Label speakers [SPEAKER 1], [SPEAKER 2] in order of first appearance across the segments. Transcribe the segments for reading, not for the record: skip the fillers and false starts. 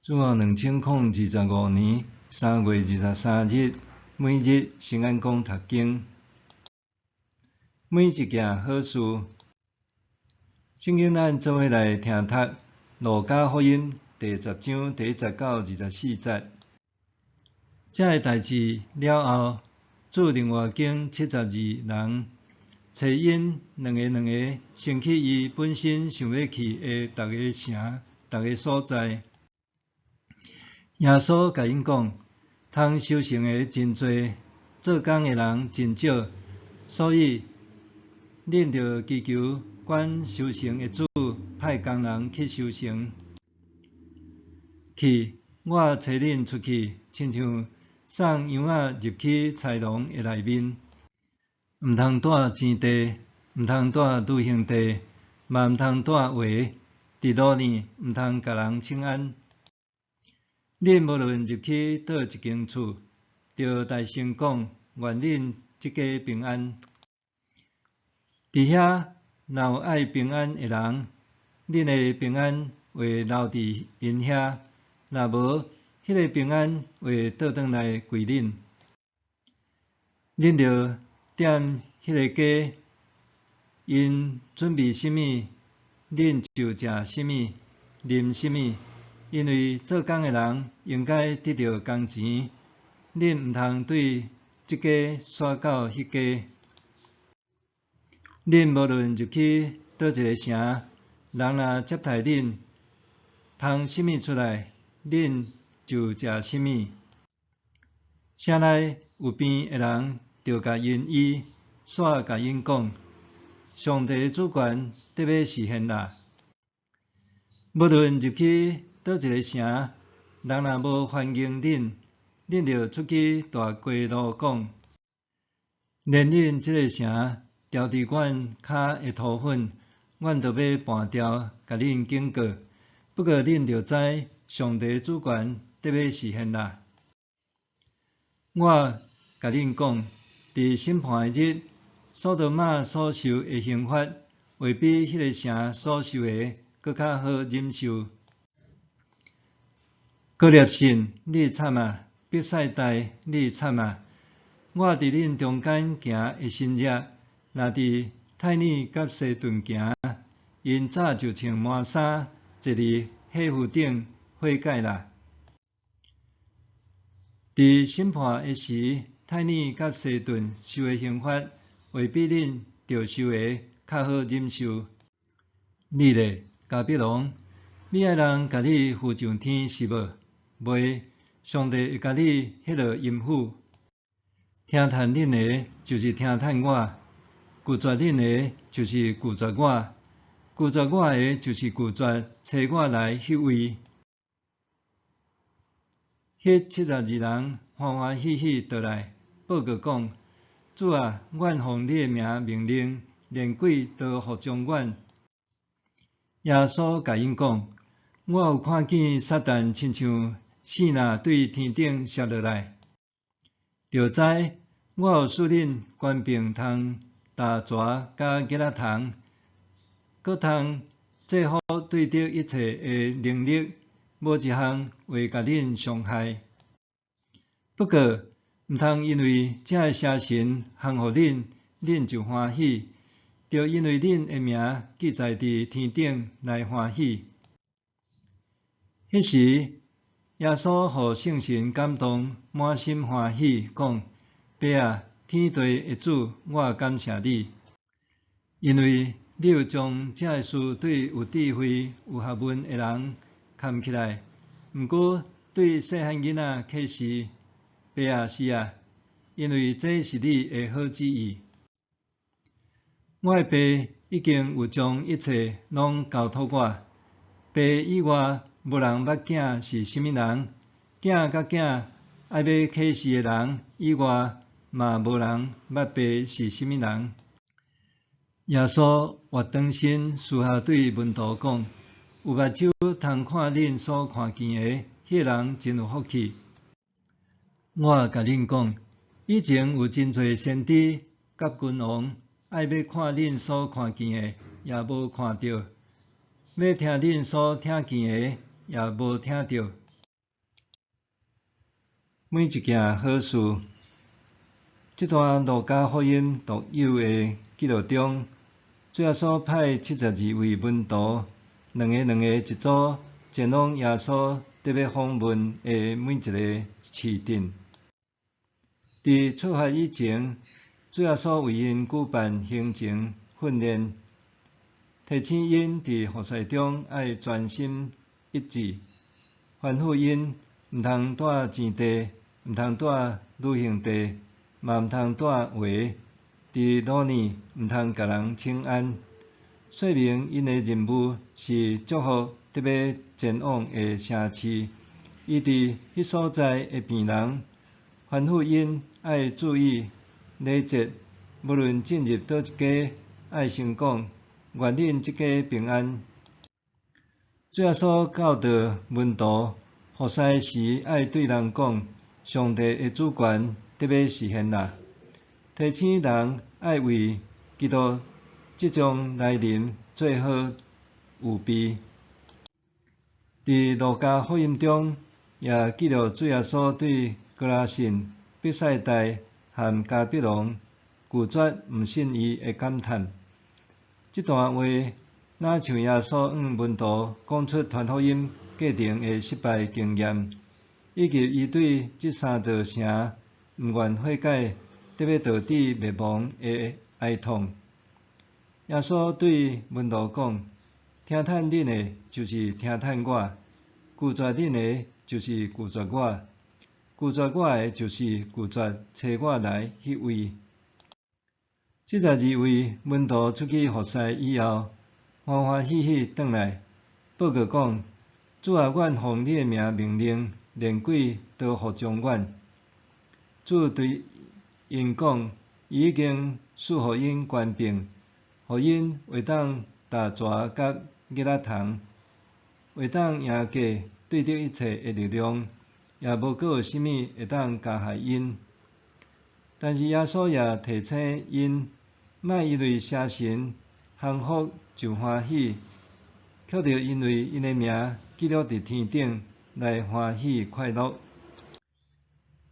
[SPEAKER 1] 主後2025年3月23日，每日新安講讀經，每一件好事。聖經咱做伙來聽讀《路加福音》第十章第一節到24節。這个代誌了後，主另外揀七十二人，差𪜶兩个兩个，先去伊本身想欲去的逐个城、逐个所在。耶穌共𪜶講：通收成的真濟，做工的人真少，所以恁著祈求管收成的主派工人去收成。去，我差恁出去，親像送羊仔入去豺狼的內面。毋通帶錢袋，毋通帶旅行袋，嘛毋通帶鞋。佇路呢，毋通共人請安。恁無論入去佗一間厝，著大聲講：願恁這家平安。佇遐若有愛平安的人，恁的平安會留佇𪜶遐；若無，彼个平安會倒轉來歸恁。恁著踮彼个家，𪜶準備啥物，恁就食啥物，啉啥物。因為做工的人應該得著工錢，恁毋通對這家徙到彼家。恁無論入去佗一个城，人若接待恁，芳啥物出來，恁就食啥物。城內有病的人，著共𪜶醫，煞共𪜶講：上帝的主權得欲實現啦。無論入去佗一个城，人若無歡迎恁，恁著出去大街路講：連恁這个城牢佇阮跤的塗粉，阮都欲盤掉，共恁警告。不過恁著知，上帝主權得欲實現啦。我共恁講，佇審判的日，所多瑪所受的刑罰，會比彼个城所受的閣較好忍受。哥納信，你慘啊！伯賽大，你慘啊！我佇恁中間行的神跡，若佇泰爾佮西頓行，𪜶早就穿麻衫，坐佇火爐頂悔改啦。佇審判的時，泰爾佮西頓受的刑罰，會比恁著受的較好忍受。你咧，迦百農，你愛人共你扶上天是無？袂，上帝會共你彼落陰府。聽趁恁的，就是聽趁我；拒絕恁的，就是拒絕我；拒絕我的，就是拒絕差我來彼位。彼七十二人歡歡喜喜倒來，報告講：主啊，阮奉你的名命令，連鬼都服從阮。耶穌共𪜶講：我有看見撒旦親像爍爁對天頂摔落來。著知我有賜恁權柄通踏蛇佮蠍仔蟲，閣通制伏對敵一切的能力，無一項會共恁傷害。不過，毋通因為這个邪神降服恁，恁就歡喜，著因為恁的名記載佇天頂來歡喜。彼時，耶穌予聖神感動，滿心歡喜，講：爸啊，天地的主，我感謝你，因為你有將這个事對有智慧、有學問的人藏起來，毋過對細漢囡仔啟示。爸啊，是啊，因為這是你的好旨意。我的爸已經有將一切攏交託我，爸以外無人捌囝是啥物人，囝佮囝愛欲啟示的人以外，嘛無人捌爸是啥物人。耶穌活轉身，私下對門徒講：有目睭通看恁所看見的，彼个人真有福氣。我共恁講，以前有真濟先知佮君王，愛欲看恁所看見的，也無看著；欲聽恁所聽見的，也無聽著。每一件好事。這段路加福音獨有的記錄中，主耶穌派七十二位門徒，兩个兩个一組，前往耶穌得欲訪問的每一个市鎮。佇出發以前，主耶穌為𪜶舉辦行前訓練，提醒𪜶佇服侍中愛專心一致，吩咐𪜶毋通帶錢袋，毋通帶旅行袋，嘛毋通帶鞋，佇路呢毋通共人請安。說明𪜶的任務是祝福得欲前往的城市，醫治彼所在的病人，吩咐𪜶愛注意禮節，無論進入佗一家，愛先講願恁這家平安。主耶穌教導門徒，服侍時愛對人講，上帝的主權得欲實現啦。提醒人愛為基督即將來臨做好預備。佇路加福音中，也記錄主耶穌對哥拉汛、伯賽大和迦百農拒絕毋信伊的感嘆。這段話若像耶穌向門徒講出傳福音過程的失敗經驗，以及伊對這三座城毋願悔改，得欲導致滅亡的哀痛。耶穌對門徒講：聽趁恁的，就是聽趁我；拒絕恁的，就是拒絕我；拒絕我的，就是拒絕差我來彼位。七十二位門徒出去服侍以後，歡歡喜喜轉來報告講：主啊，阮奉你的名命令，連鬼都服從阮。主對𪜶講，伊已經賜予𪜶權柄，予𪜶會當踏蛇佮熱仔蟲，會當贏過對敵一切的力量，也無閣有啥物會當加害𪜶。但是耶穌也提醒𪜶，莫因為邪神降服就歡喜，卻著因為𪜶的名記錄佇天頂來歡喜快樂。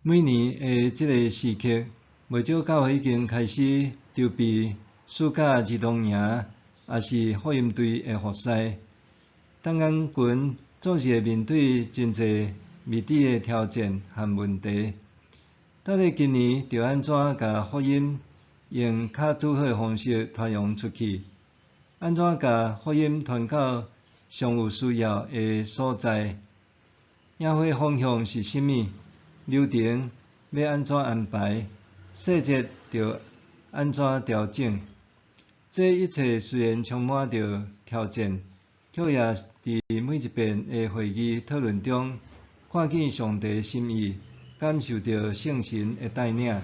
[SPEAKER 1] 每年的這个時刻，袂少教會已經開始籌備暑假兒童營，抑是福音隊的服侍。同工群總是會面對真濟未知的挑戰和問題。到底今年著按怎共福音用較拄好的方式傳揚出去？按怎共福音傳到上有需要的所在？營會方向是啥物？流程欲按怎安排？細節著按怎調整？這一切雖然充滿著挑戰，卻也佇每一遍的會議討論中，看見上帝心意，感受著聖神的帶領。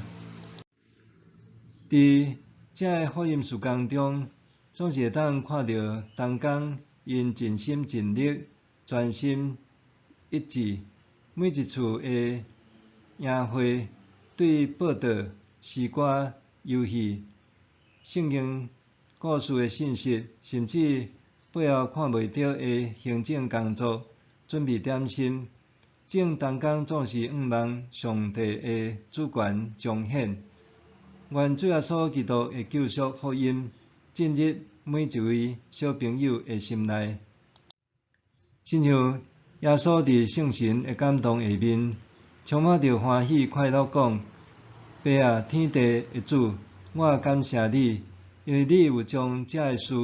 [SPEAKER 1] 佇這个福音事工中，總是會當看著同工𪜶盡心盡力、專心一致，每一次的營會對報道、詩歌、遊戲、聖經故事的信息，甚至背後看袂著的行政工作、準備點心，眾同工總是向望上帝的主權彰顯。願主耶穌基督的救贖福音進入每一位小朋友的心內。親像耶穌佇聖神的感動下面，充滿著歡喜快樂，講：爸啊，天地的主，我感謝你，因為你有將這个事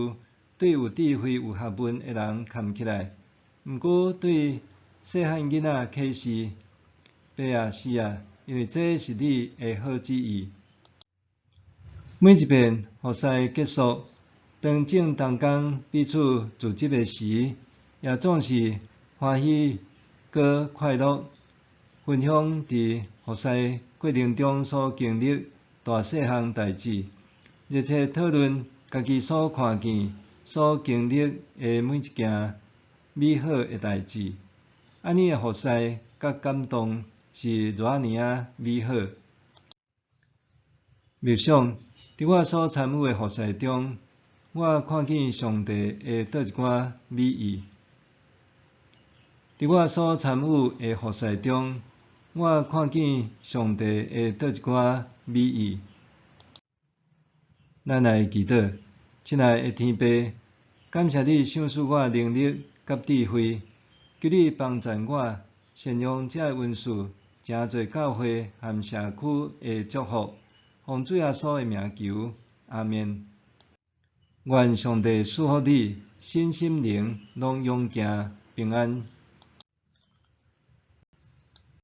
[SPEAKER 1] 對有智慧、有學問的人藏起來，毋過對細漢囡仔啟示。爸啊，是啊，因為這是你的好旨意。每一遍服侍結束，當眾同工彼此祝福的時，也總是歡喜閣快樂，分享佇服侍過程中所經歷大細項代誌，熱切討論家己所看見、所經歷的每一件美好的代誌。按呢的服侍佮感動是偌爾仔美好。默想，佇我所參與的服侍中，我看見上帝的佗一寡美意。佇我所參與的服侍中，我看見上帝的佗一寡美意。咱來祈禱，親愛的天父，感謝你賞賜我能力佮智慧，求你幫贊我，善用這个恩賜，成做教會和社區的祝福。奉主耶穌的名求，阿們。願上帝賜福你，身心靈攏勇健平安。